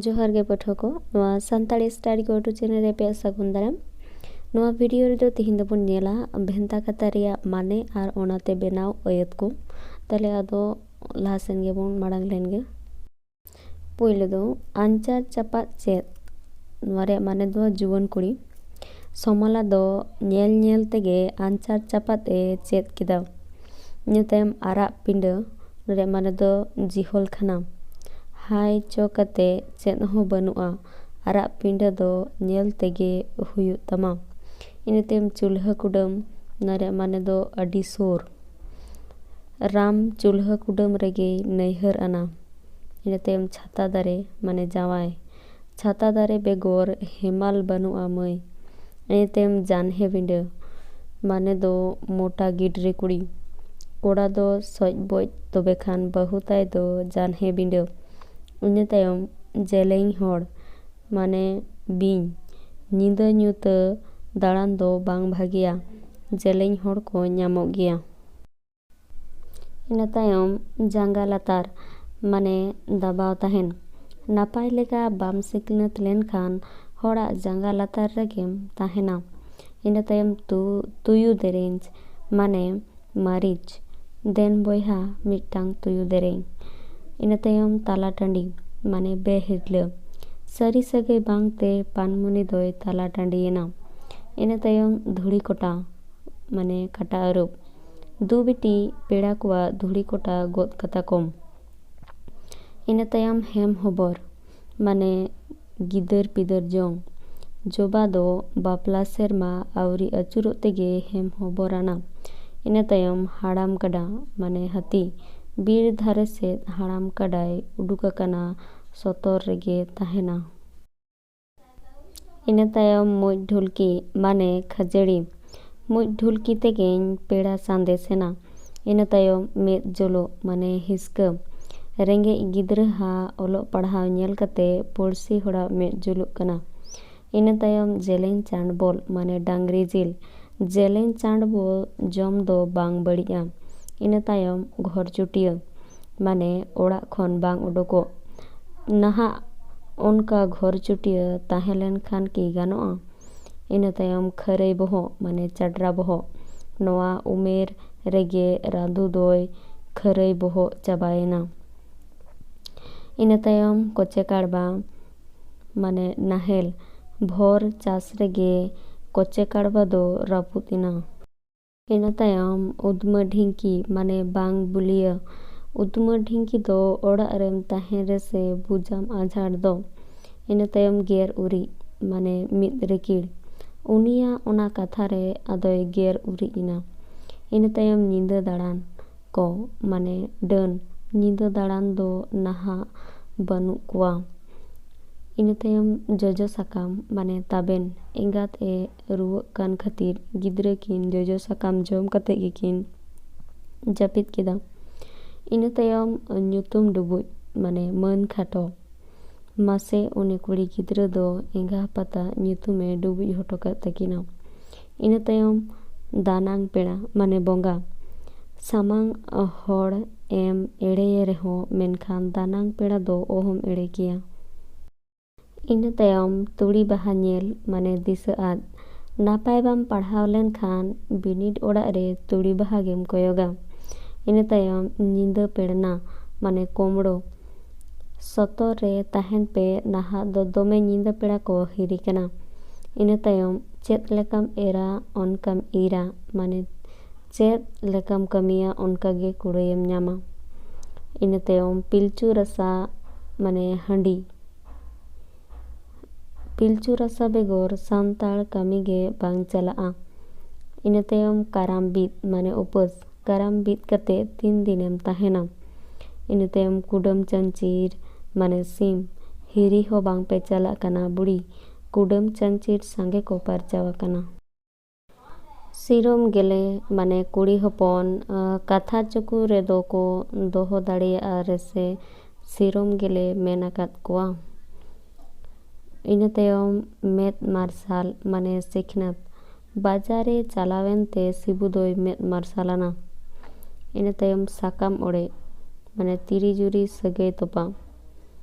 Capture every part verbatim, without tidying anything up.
ᱡᱚᱦᱟᱨ ᱜᱮ ᱯᱟᱹᱴᱷᱩᱣᱟᱹ ᱠᱚ, ᱱᱚᱣᱟ Santali Study Go To channel ᱨᱮ ᱟᱯᱮᱭᱟᱜ ᱥᱟᱹᱜᱩᱱ ᱫᱟᱨᱟᱢ᱾ ᱱᱚᱣᱟ video ᱨᱮᱫᱚ ᱛᱮᱦᱮᱧ ᱫᱚᱵᱚᱱ ᱧᱮᱞᱟ ᱵᱷᱮᱱᱛᱟ ᱠᱟᱛᱷᱟ ᱨᱮᱭᱟᱜ ᱢᱟᱱᱮ ᱟᱨ ᱚᱱᱟᱛᱮ ᱵᱮᱱᱟᱣ ᱟᱹᱭᱟᱹᱛ ᱠᱚ᱾ ᱛᱟᱦᱞᱮ ᱟᱫᱚ ᱞᱟᱦᱟ ᱥᱮᱱ ᱜᱮᱵᱚᱱ ᱢᱟᱲᱟᱝ ᱞᱮᱱ ᱜᱮ᱾ ᱯᱳᱭᱞᱳ ᱫᱚ ᱟᱧᱪᱟᱨ ᱪᱟᱯᱟᱫ ᱪᱮᱫ? ᱱᱚᱣᱟ ᱨᱮᱭᱟᱜ ᱢᱟᱱᱮ ᱫᱚ ᱡᱩᱣᱟᱹᱱ ᱠᱩᱲᱤ᱾ ᱥᱚᱢᱟᱞᱟ ᱫᱚ ᱧᱮᱞ ᱧᱮᱞ ᱛᱮᱜᱮ ᱟᱧᱪᱟᱨ ᱪᱟᱯᱟᱫ ᱮ ᱪᱮᱫ ᱠᱮᱫᱟ᱾ ᱤᱱᱟᱹ ᱛᱟᱭᱚᱢ ᱟᱨᱟᱜ ᱯᱤᱸᱰᱟᱹ, ᱱᱚᱣᱟ ᱨᱮᱭᱟᱜ ᱢᱟᱱᱮ ᱫᱚ ᱡᱤᱦᱚᱞ ᱠᱷᱟᱱᱟ᱾ ᱦᱟᱭ ᱪᱚ ᱠᱟᱛᱮ ᱪᱮᱫ ᱦᱚᱸ ᱵᱟᱹᱱᱩᱜᱼᱟ, ᱟᱨᱟᱜ ᱯᱤᱸᱰᱟᱹ ᱫᱚ ᱧᱮᱞ ᱛᱮᱜᱮ ᱦᱩᱭᱩᱜ ᱛᱟᱢᱟ᱾ ᱤᱱᱟᱹ ᱛᱟᱭᱚᱢ ᱪᱩᱞᱦᱟᱹ ᱠᱩᱰᱟᱹᱢ, ᱱᱚᱣᱟ ᱨᱮᱭᱟᱜ ᱢᱟᱱᱮ ᱫᱚ ᱟᱹᱰᱤ ᱥᱩᱨ᱾ ᱨᱟᱢ ᱪᱩᱞᱦᱟᱹ ᱠᱩᱰᱟᱹᱢ ᱨᱮᱜᱮᱭ ᱱᱟᱹᱭᱦᱟᱹᱨ ᱟᱱᱟ᱾ ᱤᱱᱟᱹ ᱛᱟᱭᱚᱢ ᱪᱷᱟᱛᱟ ᱫᱟᱨᱮ, ᱢᱟᱱᱮ ᱡᱟᱶᱟᱭ᱾ ᱪᱷᱟᱛᱟ ᱫᱟᱨᱮ ᱵᱮᱜᱚᱨ ᱦᱮᱢᱟᱞ ᱵᱟᱹᱱᱩᱜᱼᱟ ᱢᱟᱹᱭ᱾ ᱤᱱᱟᱹ ᱛᱟᱭᱚᱢ ᱡᱟᱱᱦᱮ ᱵᱤᱸᱰᱟᱹ, ᱢᱟᱱᱮ ᱫᱚ ᱢᱚᱴᱟ ᱜᱤᱰᱨᱟᱹ ᱠᱩᱲᱤ᱾ ᱠᱚᱲᱟ ᱫᱚ ᱥᱚᱡ ᱵᱚᱡ, ᱛᱚᱵᱮ ᱠᱷᱟᱱ ᱵᱟᱹᱦᱩ ᱛᱟᱭ ᱫᱚ ᱡᱟᱱᱦᱮ ᱵᱤᱸᱰᱟᱹ᱾ ᱤᱱᱟᱹ ᱛᱟᱭᱚᱢ ᱡᱮᱞᱮᱧ ᱦᱚᱲ, ᱢᱟᱱᱮ ᱵᱤᱧ᱾ ᱧᱤᱫᱟᱹ ᱧᱩᱛᱟᱹ ᱫᱟᱬᱟᱱ ᱫᱚ ᱵᱟᱝ ᱵᱷᱟᱜᱮᱭᱟ, ᱡᱮᱞᱮᱧ ᱦᱚᱲ ᱠᱚ ᱧᱟᱢᱚᱜ ᱜᱮᱭᱟ᱾ ᱤᱱᱟᱹ ᱛᱟᱭᱚᱢ ᱡᱟᱸᱜᱟ ᱞᱟᱛᱟᱨ, ᱢᱟᱱᱮ ᱫᱟᱵᱟᱣ ᱛᱟᱦᱮᱱ᱾ ᱱᱟᱯᱟᱭ ᱞᱮᱠᱟ ᱵᱟᱢ ᱥᱤᱠᱷᱱᱟᱹᱛ ᱞᱮᱱᱠᱷᱟᱱ ᱦᱚᱲᱟᱜ ᱡᱟᱸᱜᱟ ᱞᱟᱛᱟᱨ ᱨᱮᱜᱮᱢ ᱛᱟᱦᱮᱱᱟ᱾ ᱤᱱᱟᱹ ᱛᱟᱭᱚᱢ ᱛᱩ-, ᱛᱩᱭᱩ ᱫᱮᱨᱮᱧ, ᱢᱟᱱᱮ ᱢᱟᱹᱨᱤᱪ᱾ ᱫᱮᱱ ᱵᱚᱭᱦᱟ ᱢᱤᱫᱴᱟᱝ ᱛᱩᱭᱩ ᱫᱮᱨᱮᱧ᱾ ᱤᱱᱟᱹ ᱛᱟᱭᱚᱢ ᱛᱟᱞᱟ ᱴᱟᱺᱰᱤ, ᱢᱟᱱᱮ ᱵᱮᱦᱤᱨᱞᱟᱹ᱾ ᱥᱟᱹᱨᱤ ᱥᱟᱹᱜᱟᱹᱭ ᱵᱟᱝᱛᱮ ᱯᱟᱱᱢᱩᱱᱤ ᱫᱚᱭ ᱛᱟᱞᱟ ᱴᱟᱺᱰᱤᱭᱮᱱᱟ᱾ ᱤᱱᱟᱹ ᱛᱟᱭᱚᱢ ᱫᱷᱩᱲᱤ ᱠᱚᱴᱟ, ᱢᱟᱱᱮ ᱠᱟᱴᱟ ᱟᱹᱨᱩᱵ᱾ ᱫᱩ ᱵᱤᱴᱤ ᱯᱮᱲᱟ ᱠᱚᱣᱟᱜ ᱫᱷᱩᱲᱤ ᱠᱚᱴᱟ ᱜᱚᱫ ᱠᱟᱛᱟ ᱠᱚᱢ᱾ ᱤᱱᱟᱹ ᱛᱟᱭᱚᱢ ᱦᱮᱢ ᱦᱚᱵᱚᱨ, ᱢᱟᱱᱮ ᱜᱤᱫᱟᱹᱨ ᱯᱤᱫᱟᱹᱨ ᱡᱚᱝ᱾ ᱡᱚᱵᱟ ᱫᱚ ᱵᱟᱯᱞᱟ ᱥᱮᱨᱢᱟ ᱟᱹᱣᱨᱤ ᱟᱹᱪᱩᱨᱚᱜ ᱛᱮᱜᱮ ᱦᱮᱢ ᱦᱚᱵᱚᱨ ᱟᱱᱟ᱾ ᱤᱱᱟᱹ ᱛᱟᱭᱚᱢ ᱦᱟᱲᱟᱢ ᱠᱟᱰᱟ, ᱢᱟᱱᱮ ᱦᱟᱹᱛᱤ᱾ ᱵᱤᱨ ᱫᱷᱟᱨᱮ ᱥᱮᱫ ᱦᱟᱲᱟᱢ ᱠᱟᱰᱟᱭ ᱩᱰᱩᱠ ᱟᱠᱟᱱᱟ, ᱥᱚᱛᱚᱨ ᱨᱮᱜᱮ ᱛᱟᱦᱮᱱᱟ᱾ ᱤᱱᱟᱹ ᱛᱟᱭᱚᱢ ᱢᱩᱡ ᱰᱷᱩᱞᱠᱤ, ᱢᱟᱱᱮ ᱠᱷᱟᱹᱡᱟᱹᱲᱤ᱾ ᱢᱩᱡ ᱰᱷᱩᱞᱠᱤ ᱛᱮᱜᱮᱧ ᱯᱮᱲᱟ ᱥᱟᱸᱫᱮᱥ ᱮᱱᱟ᱾ ᱤᱱᱟᱹ ᱛᱟᱭᱚᱢ ᱢᱮᱫ ᱡᱚᱞᱚᱜ, ᱢᱟᱱᱮ ᱦᱤᱥᱠᱟᱹ᱾ ᱨᱮᱸᱜᱮᱡ ᱜᱤᱫᱽᱨᱟᱹ ᱦᱟᱜ ᱚᱞᱚᱜ ᱯᱟᱲᱦᱟᱣ ᱧᱮᱞ ᱠᱟᱛᱮ ᱯᱩᱲᱥᱤ ᱦᱚᱲᱟᱜ ᱢᱮᱫ ᱡᱩᱞᱩᱜ ᱠᱟᱱᱟ᱾ ᱤᱱᱟᱹ ᱛᱟᱭᱚᱢ ᱡᱮᱞᱮᱧ ᱪᱟᱸᱰᱵᱚᱞ, ᱢᱟᱱᱮ ᱰᱟᱝᱨᱤ ᱡᱤᱞ᱾ ᱡᱮᱞᱮᱧ ᱪᱟᱸᱰᱵᱚᱞ ᱡᱚᱢ ᱫᱚ ᱵᱟᱝ ᱵᱟᱹᱲᱤᱡᱼᱟ᱾ ᱤᱱᱟᱹ ᱛᱟᱭᱚᱢ ᱜᱷᱚᱨ ᱪᱩᱴᱤᱭᱟᱹ, ᱢᱟᱱᱮ ᱚᱲᱟᱜ ᱠᱷᱚᱱ ᱵᱟᱝ ᱩᱰᱩᱠᱚᱜ᱾ ᱱᱟᱦᱟᱜ ᱚᱱᱠᱟ ᱜᱷᱚᱨ ᱪᱩᱴᱤᱭᱟᱹ ᱛᱟᱦᱮᱸ ᱞᱮᱱ ᱠᱷᱟᱱ ᱠᱤ ᱜᱟᱱᱚᱜᱼᱟ? ᱤᱱᱟᱹ ᱛᱟᱭᱚᱢ ᱠᱷᱟᱹᱨᱟᱹᱭ ᱵᱚᱦᱚᱜ, ᱢᱟᱱᱮ ᱪᱟᱰᱨᱟ ᱵᱚᱦᱚᱜ, ᱱᱚᱣᱟ ᱩᱢᱮᱨ ᱨᱮᱜᱮ ᱨᱟᱹᱫᱷᱩ ᱫᱚᱭ ᱠᱷᱟᱹᱨᱟᱹᱭ ᱵᱚᱦᱚᱜ ᱪᱟᱵᱟᱭᱮᱱᱟ᱾ ᱤᱱᱟᱹ ᱛᱟᱭᱚᱢ ᱠᱚᱪᱮ ᱠᱟᱲᱵᱟ, ᱢᱟᱱᱮ ᱱᱟᱦᱮᱞ, ᱵᱷᱚᱨ ᱪᱟᱥ ᱨᱮᱜᱮ ᱠᱚᱪᱮ ᱠᱟᱲᱵᱟ ᱫᱚ ᱨᱟᱹᱯᱩᱫ ᱮᱱᱟ᱾ ᱤᱱᱟᱹ ᱛᱟᱭᱚᱢ ᱩᱫᱽᱢᱟᱹ ᱰᱷᱤᱝᱠᱤ, ᱢᱟᱱᱮ ᱵᱟᱝ ᱵᱩᱞᱤᱭᱟᱹ᱾ ᱩᱫᱽᱢᱟᱹ ᱰᱷᱤᱝᱠᱤ ᱫᱚ ᱚᱲᱟᱜ ᱨᱮᱢ ᱛᱟᱦᱮᱸ ᱨᱮᱥᱮ ᱵᱩᱡᱟᱢ ᱟᱡᱷᱟᱲ ᱫᱚ᱾ ᱤᱱᱟᱹ ᱛᱟᱭᱚᱢ ᱜᱮᱨ ᱩᱨᱤᱡ, ᱢᱟᱱᱮ ᱢᱤᱫ ᱨᱤᱠᱤᱲ᱾ ᱩᱱᱤᱭᱟᱜ ᱚᱱᱟ ᱠᱟᱛᱷᱟ ᱨᱮ ᱟᱫᱚᱭ ᱜᱮᱨ ᱩᱨᱤᱡ ᱮᱱᱟ᱾ ᱤᱱᱟᱹ ᱛᱟᱭᱚᱢ ᱧᱤᱫᱟᱹ ᱫᱟᱬᱟᱱ ᱠᱚ, ᱢᱟᱱᱮ ᱰᱟᱹᱱ᱾ ᱧᱤᱫᱟᱹ ᱫᱟᱬᱟᱱ ᱫᱚ ᱱᱟᱦᱟᱜ ᱵᱟᱹᱱᱩᱜ ᱠᱚᱣᱟ᱾ ᱤᱱᱟᱹ ᱛᱟᱭᱚᱢ ᱡᱚᱡᱚ ᱥᱟᱠᱟᱢ, ᱢᱟᱱᱮ ᱛᱟᱵᱮᱱ᱾ ᱮᱸᱜᱟᱛ ᱮ ᱨᱩᱣᱟᱹᱜ ᱠᱟᱱ ᱠᱷᱟᱹᱛᱤᱨ ᱜᱤᱫᱽᱨᱟᱹ ᱠᱤᱱ ᱡᱚᱡᱚ ᱥᱟᱠᱟᱢ ᱡᱚᱢ ᱠᱟᱛᱮ ᱜᱮᱠᱤᱱ ᱡᱟᱹᱯᱤᱫ ᱠᱮᱫᱟ᱾ ᱤᱱᱟᱹ ᱛᱟᱭᱚᱢ ᱧᱩᱛᱩᱢ ᱰᱩᱵᱩᱡ, ᱢᱟᱱᱮ ᱢᱟᱹᱱ ᱠᱷᱟᱴᱚ᱾ ᱢᱟᱥᱮ, ᱩᱱᱤ ᱠᱩᱲᱤ ᱜᱤᱫᱽᱨᱟᱹ ᱫᱚ ᱮᱸᱜᱟ ᱟᱯᱟᱛᱟᱜ ᱧᱩᱛᱩᱢᱮ ᱰᱩᱵᱩᱡ ᱦᱚᱴᱚ ᱠᱟᱫ ᱛᱟᱹᱠᱤᱱᱟ᱾ ᱤᱱᱟᱹ ᱛᱟᱭᱚᱢ ᱫᱟᱱᱟᱝ ᱯᱮᱲᱟ, ᱢᱟᱱᱮ ᱵᱚᱸᱜᱟ᱾ ᱥᱟᱢᱟᱝ ᱦᱚᱲ ᱮᱢ ᱮᱲᱮᱭᱮ ᱨᱮᱦᱚᱸ, ᱢᱮᱱᱠᱷᱟᱱ ᱫᱟᱱᱟᱝ ᱯᱮᱲᱟ ᱫᱚ ᱚᱦᱚᱢ ᱮᱲᱮ ᱠᱮᱭᱟ᱾ ᱤᱱᱟᱹ ᱛᱟᱭᱚᱢ ᱛᱩᱲᱤ ᱵᱟᱦᱟ ᱧᱮᱞ, ᱢᱟᱱᱮ ᱫᱤᱥᱟᱹ ᱟᱫ᱾ ᱱᱟᱯᱟᱭ ᱵᱟᱢ ᱯᱟᱲᱦᱟᱣ ᱞᱮᱱᱠᱷᱟᱱ ᱵᱤᱱᱤᱰ ᱚᱲᱟᱜ ᱨᱮ ᱛᱩᱲᱤ ᱵᱟᱦᱟ ᱜᱮᱢ ᱠᱚᱭᱚᱜᱟ᱾ ᱤᱱᱟᱹ ᱛᱟᱭᱚᱢ ᱧᱤᱫᱟᱹ ᱯᱮᱲᱱᱟ, ᱢᱟᱱᱮ ᱠᱳᱢᱲᱳ᱾ ᱥᱚᱛᱚᱨ ᱨᱮ ᱛᱟᱦᱮᱱ ᱯᱮ, ᱱᱟᱦᱟᱜ ᱫᱚ ᱫᱚᱢᱮ ᱧᱤᱫᱟᱹ ᱯᱮᱲᱟ ᱠᱚ ᱦᱤᱨᱤ ᱠᱟᱱᱟ᱾ ᱤᱱᱟᱹ ᱛᱟᱭᱚᱢ ᱪᱮᱫ ᱞᱮᱠᱟᱢ ᱮᱨᱟ ᱚᱱᱠᱟᱢ ᱤᱨᱟ, ᱢᱟᱱᱮ ᱪᱮᱫ ᱞᱮᱠᱟᱢ ᱠᱟᱹᱢᱤᱭᱟ ᱚᱱᱠᱟ ᱜᱮ ᱠᱩᱲᱟᱹᱭᱮᱢ ᱧᱟᱢᱟ᱾ ᱤᱱᱟᱹ ᱛᱟᱭᱚᱢ ᱯᱤᱞᱪᱩ ᱨᱟᱥᱟ, ᱢᱟᱱᱮ ᱦᱟᱺᱰᱤ᱾ ᱯᱤᱞᱪᱩ ᱨᱟᱥᱟ ᱵᱮᱜᱚᱨ ᱥᱟᱱᱛᱟᱲ ᱠᱟᱹᱢᱤ ᱜᱮ ᱵᱟᱝ ᱪᱟᱞᱟᱜᱼᱟ᱾ ᱤᱱᱟᱹ ᱛᱟᱭᱚᱢ ᱠᱟᱨᱟᱢ ᱵᱤᱫ, ᱢᱟᱱᱮ ᱩᱯᱟᱹᱥ᱾ ᱠᱟᱨᱟᱢ ᱵᱤᱫ ᱠᱟᱛᱮ ᱛᱤᱱ ᱫᱤᱱᱮᱢ ᱛᱟᱦᱮᱱᱟ? ᱤᱱᱟᱹ ᱛᱟᱭᱚᱢ ᱠᱩᱰᱟᱹᱢ ᱪᱟᱹᱧᱪᱤᱨ, ᱢᱟᱱᱮ ᱥᱤᱢ᱾ ᱦᱤᱨᱤ ᱦᱚᱸ ᱵᱟᱝ ᱯᱮ ᱪᱟᱞᱟᱜ ᱠᱟᱱᱟ ᱵᱩᱲᱤ᱾ ᱠᱩᱰᱟᱹᱢ ᱪᱟᱹᱧᱪᱤᱨ ᱥᱟᱸᱜᱮ ᱠᱚ ᱯᱟᱨᱪᱟᱣ ᱟᱠᱟᱱᱟ᱾ ᱥᱤᱨᱚᱢ ᱜᱮᱞᱮ, ᱢᱟᱱᱮ ᱠᱩᱲᱤ ᱦᱚᱯᱚᱱ, ᱟᱸ, ᱠᱟᱛᱷᱟ ᱪᱩᱠᱩ ᱨᱮᱫᱚ ᱠᱚ ᱫᱚᱦᱚ ᱫᱟᱲᱮᱭᱟᱜᱼᱟ ᱨᱮᱥᱮ ᱥᱤᱨᱚᱢ ᱜᱮᱞᱮ ᱢᱮᱱ ᱟᱠᱟᱫ ᱠᱚᱣᱟ᱾ ᱤᱱᱟᱹ ᱛᱟᱭᱚᱢ ᱢᱮᱫ ᱢᱟᱨᱥᱟᱞ, ᱢᱟᱱᱮ ᱥᱤᱠᱷᱱᱟᱹᱛ᱾ ᱵᱟᱡᱟᱨ ᱮ ᱪᱟᱞᱟᱣᱮᱱ ᱛᱮ ᱥᱤᱵᱩ ᱫᱚᱭ ᱢᱮᱫ ᱢᱟᱨᱥᱟᱞ ᱟᱱᱟ᱾ ᱤᱱᱟᱹ ᱛᱟᱭᱚᱢ ᱥᱟᱠᱟᱢ ᱚᱲᱮᱡ, ᱢᱟᱱᱮ ᱛᱤᱨᱤ ᱡᱩᱨᱤ ᱥᱟᱹᱜᱟᱹᱭ ᱛᱚᱯᱟ᱾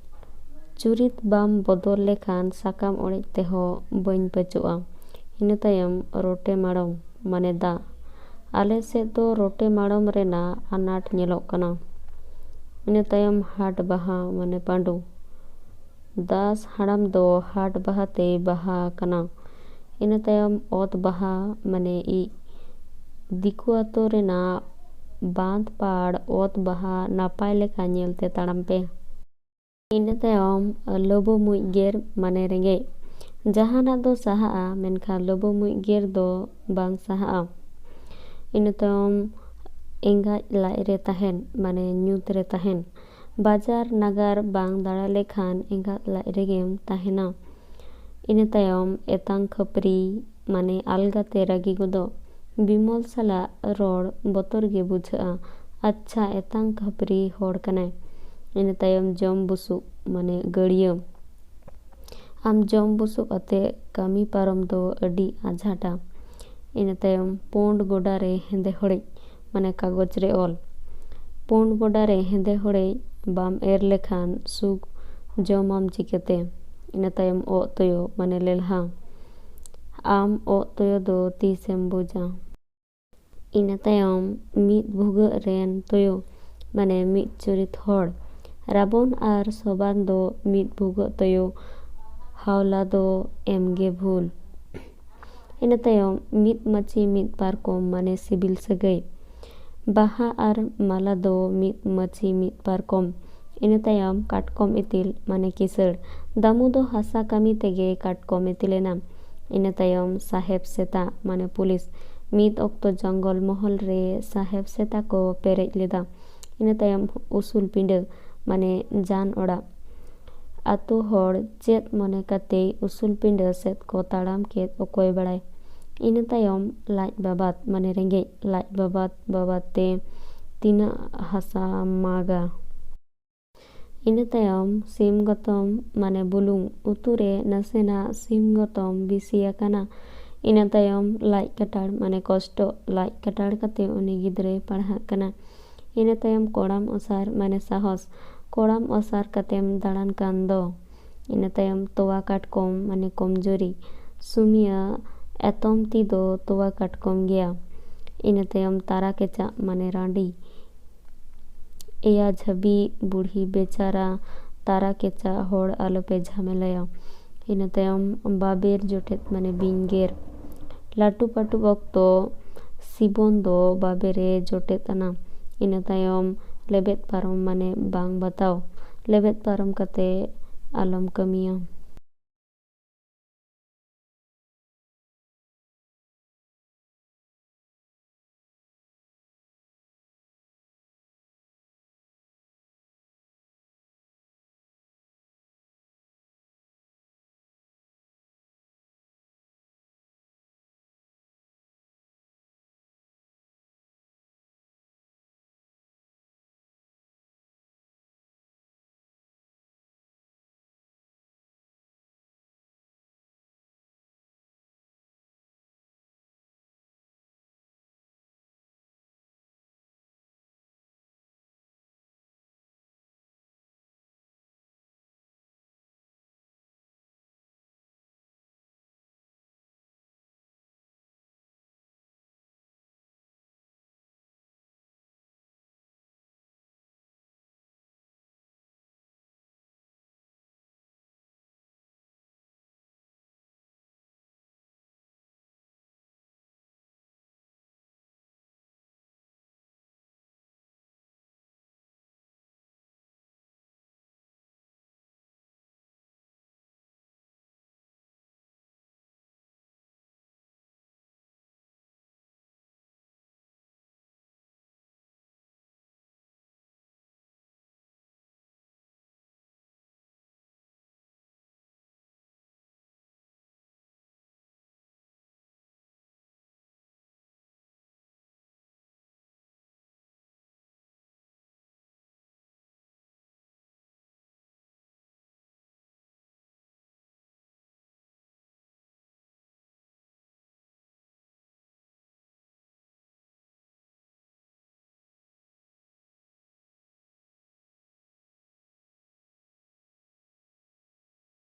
ᱪᱩᱨᱤᱛ ᱵᱟᱢ ᱵᱚᱫᱚᱞ ᱞᱮᱠᱷᱟᱱ ᱥᱟᱠᱟᱢ ᱚᱲᱮᱡ ᱛᱮᱦᱚᱸ ᱵᱟᱹᱧ ᱯᱟᱹᱪᱚᱜᱼᱟ᱾ ᱤᱱᱟᱹ ᱛᱟᱭᱚᱢ ᱨᱚᱴᱮ ᱢᱟᱲᱚᱢ, ᱢᱟᱱᱮ ᱫᱟᱜ᱾ ᱟᱞᱮ ᱥᱮᱫ ᱫᱚ ᱨᱚᱴᱮ ᱢᱟᱲᱚᱢ ᱨᱮᱱᱟᱜ ᱟᱱᱟᱴ ᱧᱮᱞᱚᱜ ᱠᱟᱱᱟ᱾ ᱤᱱᱟᱹ ᱛᱟᱭᱚᱢ ᱦᱟᱴ ᱵᱟᱦᱟ, ᱢᱟᱱᱮ ᱯᱟᱺᱰᱩ᱾ ᱫᱟᱥ ᱦᱟᱲᱟᱢ ᱫᱚ ᱦᱟᱴ ᱵᱟᱦᱟ ᱛᱮᱭ ᱵᱟᱦᱟ ᱟᱠᱟᱱᱟ᱾ ᱤᱱᱟᱹ ᱛᱟᱭᱚᱢ ᱚᱛ ᱵᱟᱦᱟ, ᱢᱟᱱᱮ ᱤᱡ᱾ ᱫᱤᱠᱩ ᱟᱛᱳ ᱨᱮᱱᱟᱜ ᱵᱟᱸᱫᱷ ᱯᱟᱲ ᱚᱛ ᱵᱟᱦᱟ ᱱᱟᱯᱟᱭ ᱞᱮᱠᱟ ᱧᱮᱞ ᱛᱮ ᱛᱟᱲᱟᱢ ᱯᱮ᱾ ᱤᱱᱟᱹ ᱛᱟᱭᱚᱢ ᱞᱳᱵᱳ ᱢᱩᱡ ᱜᱮᱨ, ᱢᱟᱱᱮ ᱨᱮᱸᱜᱮᱡ᱾ ᱡᱟᱦᱟᱱᱟᱜ ᱫᱚ ᱥᱟᱦᱟᱜᱼᱟ, ᱢᱮᱱᱠᱷᱟᱱ ᱞᱳᱵᱳ ᱢᱩᱡ ᱜᱮᱨ ᱫᱚ ᱵᱟᱝ ᱥᱟᱦᱟᱜᱼᱟ᱾ ᱤᱱᱟᱹ ᱛᱟᱭᱚᱢ ᱮᱸᱜᱟᱡ ᱞᱟᱡ ᱨᱮ ᱛᱟᱦᱮᱱ, ᱢᱟᱱᱮ ᱧᱩᱛ ᱨᱮ ᱛᱟᱦᱮᱱ᱾ ᱵᱟᱡᱟᱨ ᱱᱟᱜᱟᱨ ᱵᱟᱝ ᱫᱟᱬᱟ ᱞᱮᱠᱷᱟᱱ ᱮᱸᱜᱟᱡ ᱞᱟᱡ ᱨᱮᱜᱮᱢ ᱛᱟᱦᱮᱱᱟ᱾ ᱤᱱᱟᱹ ᱛᱟᱭᱚᱢ ᱮᱛᱟᱝ ᱠᱷᱟᱹᱯᱨᱤ, ᱢᱟᱱᱮ ᱟᱞᱜᱟᱛᱮ ᱨᱟᱹᱜᱤ ᱜᱚᱫᱚᱜ᱾ ᱵᱤᱢᱚᱞ ᱥᱟᱞᱟᱜ ᱨᱚᱲ ᱵᱚᱛᱚᱨ ᱜᱮ ᱵᱩᱡᱷᱟᱹᱜᱼᱟ᱾ ᱟᱪᱪᱷᱟ, ᱮᱛᱟᱝ ᱠᱷᱟᱹᱯᱨᱤ ᱦᱚᱲ ᱠᱟᱱᱟᱭ᱾ ᱤᱱᱟᱹ ᱛᱟᱭᱚᱢ ᱡᱚᱢ ᱵᱩᱥᱩᱵ, ᱢᱟᱱᱮ ᱜᱟᱹᱲᱭᱟᱹ᱾ ᱟᱢ ᱡᱚᱢ ᱵᱩᱥᱩᱵ ᱟᱛᱮ ᱠᱟᱹᱢᱤ ᱯᱟᱨᱚᱢ ᱫᱚ ᱟᱹᱰᱤ ᱟᱡᱷᱟᱴᱟ᱾ ᱤᱱᱟᱹ ᱛᱟᱭᱚᱢ ᱯᱩᱸᱰ ᱜᱚᱰᱟ ᱨᱮ ᱦᱮᱸᱫᱮ ᱦᱚᱲᱮᱡ, ᱢᱟᱱᱮ ᱠᱟᱜᱚᱡᱽ ᱨᱮ ᱚᱞ᱾ ᱯᱩᱸᱰ ᱜᱚᱰᱟ ᱨᱮ ᱦᱮᱸᱫᱮ ᱦᱚᱲᱮᱡ ᱵᱟᱢ ᱮᱨ ᱞᱮᱠᱷᱟᱱ ᱥᱩᱠ ᱡᱚᱢᱟᱢ ᱪᱤᱠᱟᱹᱛᱮ? ᱤᱱᱟᱹ ᱛᱟᱭᱚᱢ ᱚᱜ ᱛᱩᱭᱩ, ᱢᱟᱱᱮ ᱞᱮᱞᱦᱟ᱾ ᱟᱢ ᱚᱜ ᱛᱩᱭᱩ ᱫᱚ ᱛᱤᱥᱮᱢ ᱵᱩᱡᱟ? ᱤᱱᱟᱹ ᱛᱟᱭᱚᱢ ᱢᱤᱫ ᱵᱷᱩᱜᱟᱹᱜ ᱨᱮᱱ ᱛᱩᱭᱩ, ᱢᱟᱱᱮ ᱢᱤᱫ ᱪᱩᱨᱤᱛ ᱦᱚᱲ᱾ ᱨᱟᱵᱚᱱ ᱟᱨ ᱥᱚᱵᱟᱱ ᱫᱚ ᱢᱤᱫ ᱵᱷᱩᱜᱟᱹᱜ ᱛᱩᱭᱩ, ᱦᱟᱣᱞᱟ ᱫᱚ ᱮᱢᱜᱮ ᱵᱷᱩᱞ᱾ ᱤᱱᱟᱹ ᱛᱟᱭᱚᱢ ᱢᱤᱫ ᱢᱟᱹᱪᱤ ᱢᱤᱫ ᱯᱟᱨᱠᱚᱢ, ᱢᱟᱱᱮ ᱥᱤᱵᱤᱞ ᱥᱟᱹᱜᱟᱹᱭ᱾ ᱵᱟᱦᱟ ᱟᱨ ᱢᱟᱞᱟ ᱫᱚ ᱢᱤᱫ ᱢᱟᱹᱪᱤ ᱢᱤᱫ ᱯᱟᱨᱠᱚᱢ᱾ ᱤᱱᱟᱹ ᱛᱟᱭᱚᱢ ᱠᱟᱴᱠᱚᱢ ᱤᱛᱤᱞ, ᱢᱟᱱᱮ ᱠᱤᱥᱟᱹᱬ᱾ ᱫᱟᱢᱩ ᱫᱚ ᱦᱟᱥᱟ ᱠᱟᱹᱢᱤ ᱛᱮᱜᱮ ᱠᱟᱴᱠᱚᱢ ᱤᱛᱤᱞ ᱮᱱᱟ᱾ ᱤᱱᱟᱹ ᱛᱟᱭᱚᱢ ᱥᱟᱦᱮᱵ ᱥᱮᱛᱟ, ᱢᱟᱱᱮ ᱯᱩᱞᱤᱥ᱾ ᱢᱤᱫ ᱚᱠᱛᱚ ᱡᱚᱝᱜᱚᱞ ᱢᱚᱦᱚᱞ ᱨᱮ ᱥᱟᱦᱮᱵ ᱥᱮᱛᱟ ᱠᱚ ᱯᱮᱨᱮᱡ ᱞᱮᱫᱟ᱾ ᱤᱱᱟᱹ ᱛᱟᱭᱚᱢ ᱩᱥᱩᱞ ᱯᱤᱸᱰᱟᱹ, ᱢᱟᱱᱮ ᱡᱟᱱ ᱚᱲᱟᱜ᱾ ᱟᱛᱳ ᱦᱚᱲ ᱪᱮᱫ ᱢᱚᱱᱮ ᱠᱟᱛᱮ ᱩᱥᱩᱞ ᱯᱤᱸᱰᱟᱹ ᱥᱮᱫ ᱠᱚ ᱛᱟᱲᱟᱢ ᱠᱮᱫ, ᱚᱠᱚᱭ ᱵᱟᱲᱟᱭ᱾ ᱤᱱᱟᱹ ᱛᱟᱭᱚᱢ ᱞᱟᱡ ᱵᱟᱵᱟᱫ, ᱢᱟᱱᱮ ᱨᱮᱸᱜᱮᱡ᱾ ᱞᱟᱡ ᱵᱟᱵᱟᱫ ᱵᱟᱵᱟᱫ ᱛᱮ ᱛᱤᱱᱟᱹᱜ ᱦᱟᱥᱟᱢ ᱢᱟᱜᱟ? ᱤᱱᱟᱹ ᱛᱟᱭᱚᱢ ᱥᱤᱢ ᱜᱚᱛᱚᱢ, ᱢᱟᱱᱮ ᱵᱩᱞᱩᱝ᱾ ᱩᱛᱩ ᱨᱮ ᱱᱟᱥᱮᱱᱟᱜ ᱥᱤᱢ ᱜᱚᱛᱚᱢ ᱵᱤᱥᱤ ᱟᱠᱟᱱᱟ᱾ ᱤᱱᱟᱹ ᱛᱟᱭᱚᱢ ᱞᱟᱡ ᱠᱟᱴᱟᱲ, ᱢᱟᱱᱮ ᱠᱚᱥᱴᱚ᱾ ᱞᱟᱡ ᱠᱟᱴᱟᱲ ᱠᱟᱛᱮ ᱩᱱᱤ ᱜᱤᱫᱽᱨᱟᱹᱭ ᱯᱟᱲᱦᱟᱜ ᱠᱟᱱᱟ᱾ ᱤᱱᱟᱹ ᱛᱟᱭᱚᱢ ᱠᱚᱲᱟᱢ ᱚᱥᱟᱨ, ᱢᱟᱱᱮ ᱥᱟᱦᱚᱥ᱾ ᱠᱚᱲᱟᱢ ᱚᱥᱟᱨ ᱠᱟᱛᱮᱢ ᱫᱟᱬᱟᱱ ᱠᱟᱱ ᱫᱚ᱾ ᱤᱱᱟᱹ ᱛᱟᱭᱚᱢ ᱛᱚᱣᱟ ᱠᱟᱴᱠᱚᱢ ᱢᱟᱱᱮ ᱠᱚᱢᱡᱩᱨᱤ᱾ ᱥᱩᱢᱤᱭᱟᱜ ᱮᱛᱚᱢ ᱛᱤ ᱫᱚ ᱛᱚᱣᱟ ᱠᱟᱴᱠᱚᱢ ᱜᱮᱭᱟ᱾ ᱤᱱᱟᱹ ᱛᱟᱭᱚᱢ ᱛᱟᱨᱟ ᱠᱮᱪᱟᱜ ᱢᱟᱱᱮ ᱨᱟᱺᱰᱤ᱾ ᱮᱭᱟ ᱡᱷᱟᱹᱵᱤ ᱵᱩᱲᱦᱤ ᱵᱮᱪᱟᱨᱟ, ᱛᱟᱨᱟ ᱠᱮᱪᱟᱜ ᱦᱚᱲ ᱟᱞᱚᱯᱮ ᱡᱷᱟᱢᱮᱞᱟᱭᱟ᱾ ᱤᱱᱟᱹ ᱛᱟᱭᱚᱢ ᱵᱟᱵᱮᱨ ᱡᱚᱴᱮᱫ ᱢᱟᱱᱮ ᱵᱤᱧ ᱜᱮᱨ᱾ ᱞᱟᱹᱴᱩ ᱯᱟᱹᱴᱩᱵ ᱚᱠᱛᱚ ᱥᱤᱵᱚᱱ ᱫᱚ ᱵᱟᱵᱮᱨᱮ ᱡᱚᱴᱮᱫ ᱟᱱᱟ᱾ ᱤᱱᱟᱹ ᱛᱟᱭᱚᱢ ᱞᱮᱵᱮᱫ ᱯᱟᱨᱚᱢ ᱢᱟᱱᱮ ᱵᱟᱝ ᱵᱟᱛᱟᱣ᱾ ᱞᱮᱵᱮᱫ ᱯᱟᱨᱚᱢ ᱠᱟᱛᱮ ᱟᱞᱚᱢ ᱠᱟᱹᱢᱤᱭᱟ᱾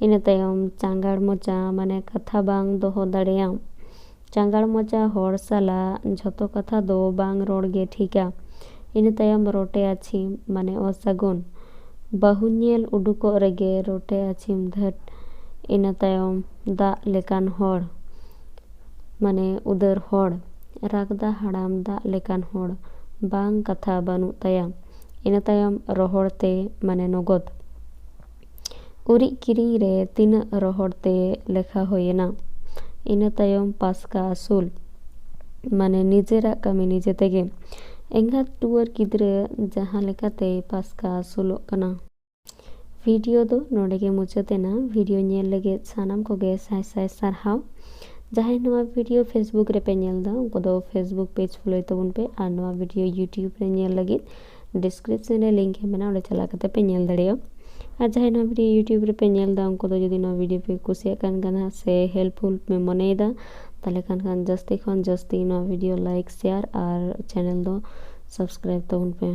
ᱤᱱᱟᱹ ᱛᱟᱭᱚᱢ ᱪᱟᱸᱜᱟᱲ ᱢᱚᱪᱟ, ᱢᱟᱱᱮ ᱠᱟᱛᱷᱟ ᱵᱟᱝ ᱫᱚᱦᱚ ᱫᱟᱲᱮᱭᱟᱜ᱾ ᱪᱟᱸᱜᱟᱲ ᱢᱚᱪᱟ ᱦᱚᱲ ᱥᱟᱞᱟᱜ ᱡᱷᱚᱛᱚ ᱠᱟᱛᱷᱟ ᱫᱚ ᱵᱟᱝ ᱨᱚᱲ ᱜᱮ ᱴᱷᱤᱠᱟ᱾ ᱤᱱᱟᱹ ᱛᱟᱭᱚᱢ ᱨᱚᱴᱮ ᱟᱹᱪᱷᱤᱢ, ᱢᱟᱱᱮ ᱚᱥᱟᱹᱜᱩᱱ᱾ ᱵᱟᱹᱦᱩ ᱧᱮᱞ ᱩᱰᱩᱠᱚᱜ ᱨᱮᱜᱮ ᱨᱚᱴᱮ ᱟᱹᱪᱷᱤᱢ ᱫᱷᱟᱹᱴ᱾ ᱤᱱᱟᱹ ᱛᱟᱭᱚᱢ ᱫᱟᱜ ᱞᱮᱠᱟᱱ ᱦᱚᱲ, ᱢᱟᱱᱮ ᱩᱫᱟᱹᱨ ᱦᱚᱲ᱾ ᱨᱟᱜᱽᱫᱟ ᱦᱟᱲᱟᱢ ᱫᱟᱜ ᱞᱮᱠᱟᱱ ᱦᱚᱲ, ᱵᱟᱝ ᱠᱟᱛᱷᱟ ᱵᱟᱹᱱᱩᱜ ᱛᱟᱭᱟ᱾ ᱤᱱᱟᱹ ᱛᱟᱭᱚᱢ ᱨᱚᱦᱚᱲ ᱛᱮ, ᱢᱟᱱᱮ ᱱᱚᱜᱚᱫ᱾ ᱩᱨᱤᱡ ᱠᱤᱨᱤᱧ ᱨᱮ ᱛᱤᱱᱟᱹᱜ ᱨᱚᱦᱚᱲ ᱛᱮ ᱞᱮᱠᱷᱟ ᱦᱩᱭᱮᱱᱟ? ᱤᱱᱟᱹ ᱛᱟᱭᱚᱢ ᱯᱟᱥᱠᱟ ᱟᱹᱥᱩᱞ, ᱢᱟᱱᱮ ᱱᱤᱡᱮᱨᱟᱜ ᱠᱟᱹᱢᱤ ᱱᱤᱡᱮ ᱛᱮᱜᱮ᱾ ᱮᱸᱜᱟᱛ ᱴᱩᱣᱟᱹᱨ ᱜᱤᱫᱽᱨᱟᱹ ᱡᱟᱦᱟᱸ ᱞᱮᱠᱟᱛᱮ ᱯᱟᱥᱠᱟ ᱟᱹᱥᱩᱞᱚᱜ ᱠᱟᱱᱟ᱾ ᱵᱷᱤᱰᱤᱭᱳ ᱫᱚ ᱱᱚᱰᱮ ᱜᱮ ᱢᱩᱪᱟᱹᱫ ᱮᱱᱟ᱾ ᱵᱷᱤᱰᱤᱭᱳ ᱧᱮᱞ ᱞᱟᱹᱜᱤᱫ ᱥᱟᱱᱟᱢ ᱠᱚᱜᱮ ᱥᱟᱭ ᱥᱟᱭ ᱥᱟᱨᱦᱟᱣ᱾ ᱡᱟᱦᱟᱸᱭ ᱱᱚᱣᱟ ᱵᱷᱤᱰᱤᱭᱳ Facebook ᱨᱮᱯᱮ ᱧᱮᱞ ᱮᱫᱟ, ᱩᱱᱠᱩ ᱫᱚ Facebook ᱯᱮᱡᱽ ᱯᱷᱳᱞᱳᱭ ᱛᱟᱵᱚᱱ ᱯᱮ, ᱟᱨ ᱱᱚᱣᱟ ᱵᱷᱤᱰᱤᱭᱳ YouTube ᱨᱮ ᱧᱮᱞ ᱞᱟᱹᱜᱤᱫ ᱰᱤᱥᱠᱨᱤᱯᱥᱚᱱ ᱨᱮ ᱞᱤᱝᱠ ᱮᱢ ᱢᱮᱱᱟᱜᱼᱟ, ᱚᱸᱰᱮ ᱪᱟᱞᱟᱣ ᱠᱟᱛᱮ ᱯᱮ ᱧᱮᱞ ᱫᱟᱲᱮᱭᱟᱜᱼᱟ᱾ ᱟᱨ ᱡᱟᱦᱟᱸᱭ ᱱᱚᱣᱟ ᱵᱷᱤᱰᱤᱭᱳ YouTube ᱨᱮᱯᱮ ᱧᱮᱞ ᱮᱫᱟ, ᱩᱱᱠᱩ ᱫᱚ ᱡᱩᱫᱤ ᱱᱚᱣᱟ ᱵᱷᱤᱰᱤᱭᱳ ᱯᱮ ᱠᱩᱥᱤᱭᱟᱜ ᱠᱟᱱ ᱠᱟᱱᱟ ᱥᱮ ᱦᱮᱞᱯᱯᱷᱩᱞ ᱯᱮ ᱢᱚᱱᱮᱭᱮᱫᱟ, ᱛᱟᱦᱚᱞᱮ ᱠᱷᱟᱱ ᱠᱷᱟᱱ ᱡᱟᱹᱥᱛᱤ ᱠᱷᱚᱱ ᱡᱟᱹᱥᱛᱤ ᱱᱚᱣᱟ ᱵᱷᱤᱰᱤᱭᱳ ᱞᱟᱭᱤᱠ, ᱥᱮᱭᱟᱨ ᱟᱨ ᱪᱮᱱᱮᱞ ᱫᱚ ᱥᱟᱵᱥᱠᱨᱟᱭᱤᱵ ᱛᱟᱵᱚᱱ ᱯᱮ᱾